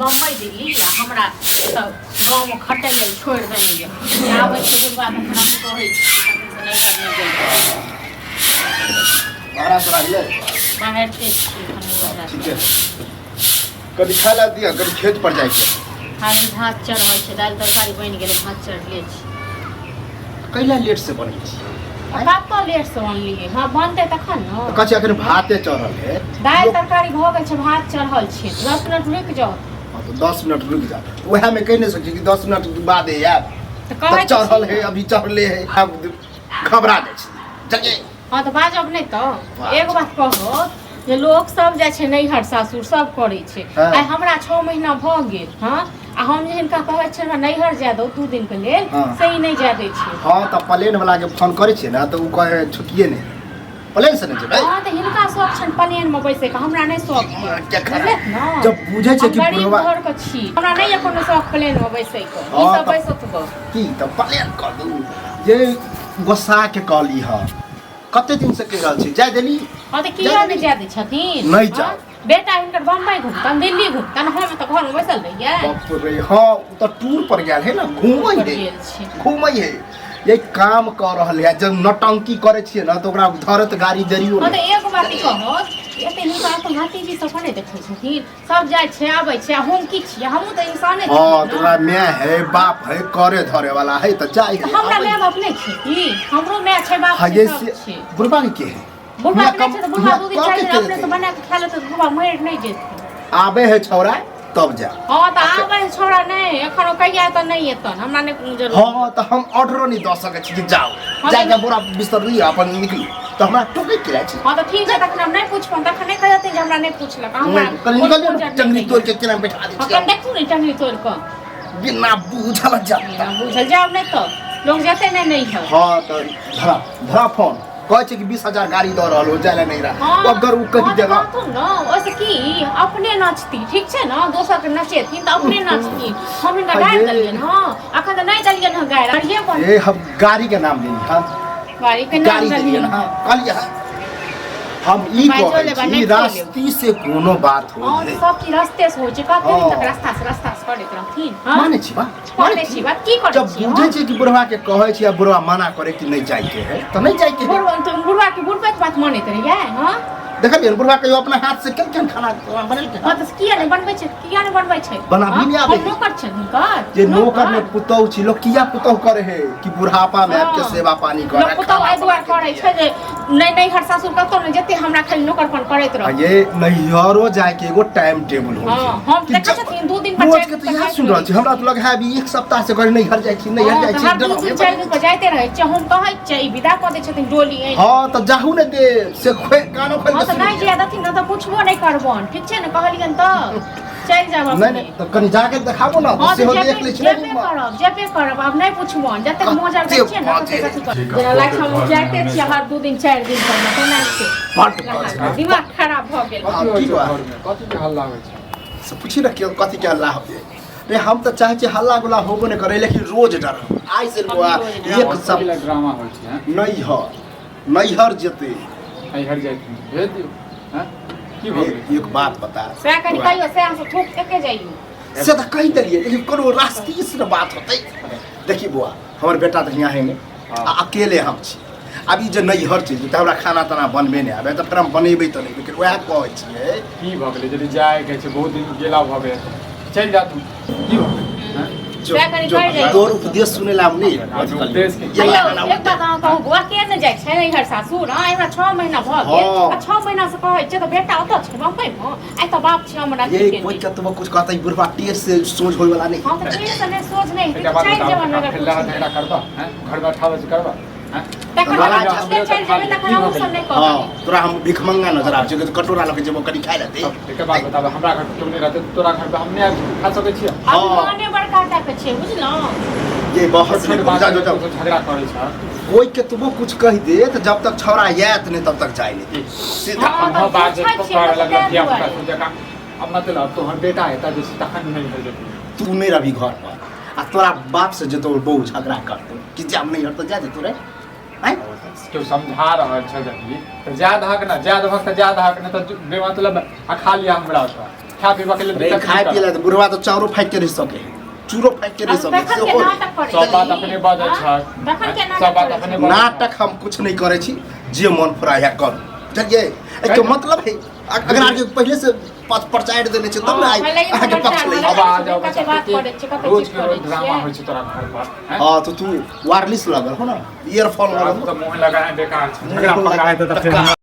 बम्बई दिल्ली आ हमरा एतऽ गाँवमे खटै लेल छोड़ि देने यऽ। जे आबै छै बुढ़बा तखन हम कहै छी तखन से नैहर नहि जेबै। बहरा तोरा गेलै? बाहरते छी एखन नहि बहरा। ठीके कभी खाय ला दिअ, कभी खेत पर जाइके। खाली भात चढ़ल छै, दालि तरकारी बनि गेलै, भात चढ़ले छै। कैला लेट से बनै छै? कतऽ लेट से बनलियै? हँ, बनतै तखन ने। तऽ कहै छै अखन भाते चढ़ल है। दालि तरकारी भऽ गेल छै, भात चढ़ल छै। 10 मिनट रुकि जाउ। हँ, तऽ 10 मिनट रुकि जा। उएहमे कहि नहि सकै छी कि 10 मिनट बाद आयब। तऽ तऽ कहै चढ़ल है, अभी चढ़ले है, आब घबरा जाइ छै चलिए। हँ, तऽ बाजब नहि तऽ? बात। एगो बात कहू जे लोक सब जाइ छै नैहर सासुर, सब करै छै। आइ हमरा 6 महीना भऽ गेल। हँ, आ हम जे हिनका कहै छियै हमरा नैहर जाय दो 2 दिनके लेल, से ई नहि जाय दै छै। हँ, तऽ प्लेन वाला के फोन करै छियै ने, तऽ ओ कहै छुट्टिए नहि, प्लेन से नहि जेबै। हँ, तऽ हिनका शौक छनि प्लेन मे बैसैके, हमरा नहि शौक यऽ। केकरा? बुझलियै ने? जब बुझै छै हम कि गरीब बुढ़वा घर के छी, हमरा नहि यऽ कोनो शौक प्लेन मे बैसैके। ई हँ, सब तऽ बैसत गऽ। की तऽ प्लेन कऽ दू जे गोस्सा के कहली हँ, कते दिन से कहि रहल छी, जाय देली। हँ, तऽ किया नहि जाय दै छथिन? नहि हँ? जाउ। बेटा हिनकर बम्बई घुमतन, दिल्ली घुमतन, हम तऽ घरमे बैसल रहियै। बाप रे, हँ, ओ तऽ टूर पर गेल है ने, घूमै पर है। गेल छै। घूमै है, ये काम कऽ रहल है। जब नौटंकी करै छियै ने, तऽ ओकरा धरत गाड़ी जरियो हँ, नहि। तऽ एगो बात ई कहत, एते हिनका अपन भतीजी सब नहि देखै छथिन? सब जाइ छै, आबै छै, आ हम की छियै? हमहूँ तऽ इंसाने हँ, छियै तऽ ने। ओकरा माय है, बाप है, करे धरे वाला है, तऽ जाइ तऽ है, हमरा आबै माय है। बाप नहि छै की? हमरो माय छै, बाप हाँ, छै, ये सब से छै। बुढ़बा के के है? बुढ़बा हियाँ के नहि छै तऽ बुढ़बा हियाँ 2 दिन कऽ 4 के दिन के अपने से देतै? बना कऽ खा लेतै तऽ बुढ़बा मरि नहि जेतै। आबे है छौड़ा तब जा। हँ, तऽ आबै है छौड़ा नहि, एखन ओ कहिया एतऽ नहि एतन, हमरा नहि कोनो जरूरत। हँ, तऽ हम ऑर्डरो नहि दऽ सकै छी कि जाउ, हँ, जाके बोरा बिस्तर लिअ, अपन निकलू, तऽ हमरा टोकै के जाइ छै। हँ, तऽ ठीक छै, तखन हम नहि पुछबनि, तखन नहि कहतै जे हमरा नहि पुछलक हमरा। नहि, कनि कोनो निकलियौ ने, मोजर नहि टंगरी दैए। तोड़ि के केना बैठा दै हँ, छियै। कनि देखू ने टंगरी तोड़ि कऽ। बिना बुझल जाता। बिना बुझल जाउ, नहि तऽ लोक जेतै नहि नैहर। हँ, तऽ धरा धरा फोन, कहै छै कि 20,000 गाड़ी दऽ रहल हो, जाय लए नहि रहा। अगर ओ कहि हँ, तऽ देलक कहथुन ने, ओहिसँ की अपने नाचती? ठीक छै ने, दोसरके नचेथिन तऽ अपने नाचती। हम हिनका गारि देलियनि हँ? एखन तऽ नहि देलियनि हँ गारि, गाड़िए बन। ए, हम गाड़ी के नाम लेली हँ? गाड़ीके नाम गाड़ी देलियनि देलियनि। हँ, कहलियै हँ, हम ई बाजो कहै लेबै, छी नहि खो लेब। रास्ती से कोनो बात हो हँ, है। सब चीज रस्ते से होइ छै। कते दिन तक रास्ता से रास्ता से करैत रहथिन? हँ? मानै छी बा। मानै छी बात, की करै जब छी? बुझै छै कि बुढ़वा के कहै छी आ बुढ़वा मना करे कि नहि जाय के है, तऽ नहि जाय के है। बुढ़वा तऽ बुढ़वा के बुढ़बे के बात मानैत रहियै? हँ। देखलियै ने, बुढ़वा कहियो अपना हाथ से केलखिन खाना बनेलखिन? हँ, तऽ किया नहि बनबै छै? किया नहि बनबै छै? बनाबी हँ? नहि आबै। हम नौकर छनि हुनकर? जे नौकर ने पुतहु छी, लोक किया पुतहु करे है कि बुढ़ापा में आबि के सेवा पानी करे। लोक पुतहु एहि दुआरे करै छै जे नहि नैहर सासुर कतौ नहि जेतै, हमरा खाली नौकरपन करैत आ रह। ये नैहरो जाय के एगो टाइम टेबुल होइ हँ, छै हम कि देखै छथिन 2 दिन पर रोज चारि के दिन तऽ पर इएह जाइत सुनि रहल छी। रहै। हमरा तऽ लग है अभी एक सप्ताह से कहे नैहर जाइ छी, नैहर हँ, जाइ तऽ छी। हर दू डरावे दिन 4 दिन पर जाइते रहै छियै। हम कहै छियै, ई विदा कऽ दै छथिन डोली आनि। हँ, तऽ जाहू ने दे से खोइ कानो खोलि हँ, के तऽ सुनि नहि लिअ। जाय देथिन ने तऽ पुछबो नहि करबनि। ठीक छै ने, कहलियनि तऽ चलि जायब नहि। अपने। नहि, तऽ कनि जाके देखाबो ने। हँ, तऽ सेहो जेबे देख लै छी ने जेबे रूममे। करब, जेबे करब। आब नहि पुछबनि, जतेक मोजर दै कते छियै ने ततेक बाजे। अथी करब। जेना लागै छै हम जाइते छियै हर 2 दिन 4 दिन पर ने, तेना छै। बड्ड बाजे। दिमाग खराब भऽ गेल। आब कथी होइ की छै बात? घरमे? कथी के हल्ला होइ छै? से पूछी ने कि कथी के हल्ला होते रे। हम तऽ चाहै छियै हल्ला गुल्ला होबो नहि करे, लेकिन रोज डर आइ से बौआ हम भी रोज एक कथी सब लए ड्रामा होइ छै, हैं? नैहर नैहर जेतै। नैहर जाइ भेज दियौ, हैं? की भऽ गेलै? एक बात बता। सएह कनि कहियौ, सएह हमसब थूक फेके जइयौ। से तऽ कहि देलियै, लेकिन कोनो रास्ते से ने बात होतै। देखी बौआ, हमर बेटा तऽ हियाँ है नहि आ अकेले हम छी। आब ई जे नैहर चलि जेतै, हमरा खाना ताना बनबे नहि आबै, तऽ फेर हम बनेबै तऽ नहि, लेकिन वएह कहै छियै। की भऽ गेलै? यदि जायके छै, बहुत दिन गेला भऽ गेल, चलि जा तू। की भऽ गेलै, हैं? जो सएह कनि जो कहि जाइ। तोर उपदेश सुनै ला हम नहि आब उपदेश के ये हेयौ, ना, एक बात अहाँ कहू बौआ, के ने जाइ छै नैहर सासुर? हँ, हमरा 6 महीना भऽ गेल आ 6 महीना से कहै छै तऽ बेटा ओतऽ छै बम्बई मे, आइ तऽ बाप छै हमरा ये की केने। कोई कतबो कुछ कहतै, बुढ़बा टेढ़ से सोझ होय वाला नहीं। हँ, तऽ फेर से नहि सोच नहि एकटा बात चलि बताउ, जेबनि अगर फेर लड़ा पुछबै। झगड़ा करबा, हैं? घरमे 18 बजे करबा, हैं? तखन लड़ा अगर झगड़ा पुछते चलि जेबै तखन अहूँ सब नहि कहबै। हाँ, तोरा हम भिखमंगा नजर आबै छै? कटोरा लऽ के जेबो, कनि खाय लेतै। तब एकटा बात बताब, हमरा घर पर केओ नहि रहतै, तोरा घर पर हम नहि आबि खा सकै छियै? अभिमाने बड़का टा के छै, बुझलहुँ? ये बहस छोट नहि बात जा, जो जाओ। तू सब झगड़ा करै छ। कोई केतबो कुछ कहि दे, तऽ जब तक छौड़ा आयत नहि तब तक जाय नहि सीधा। हँ, तऽ हम बात पूछै छियै करऽ तऽ लगलक ताहि धिया पुता दुआरे। सब जकाँ। अब मतलब तोहर बेटा हेता जे छै तखन नहि भऽ जेतै। तू नहि रहबी घर पर आ तोरा बाप से जेतो बहु झगड़ा करतो कि जाम नहीं हटतो, जा जेतो रे आँय? केओ समझा रहल छै जदि तऽ जा दहक ने, जा दहक तऽ जा दहक, नहि तऽ बेमतलब आ खा लिया हमरा ओतऽ। खाय पीबा के लेल अरे दिक्कत खाय नहि पिए ला तऽ बुढ़वा तऽ चाउरो फाइक के रहि सके है चूरो फाइक के रहि अब सके तखन सेहो के नाटक करै सब बात छी? अपने बाजै हाँ? छै। तखन के सब नाटक बात करै अपने छी? बाजै नाटक हम कुछ नहीं करै छी जे मन फुराय करू बुझलियै एहिके मतलब है अगर अहाँके पहिले से परचारि देने छै तब ने हाँ, आइ पहिले ही अहाँके परचार पक्ष लै वाला अब आ जाओ कते बच्चा बात कते करै छियै, कते रोज चीज के रोज करै ड्रामा छियै। होइ छै तोरा घर पर हैं? हाँ तो तू वायरलेस लगल हो ना ईयरफोन लगल तोरा हो तऽ मुँह लगाए बेकार छै झगड़ा पकड़ा हेतै तऽ फेर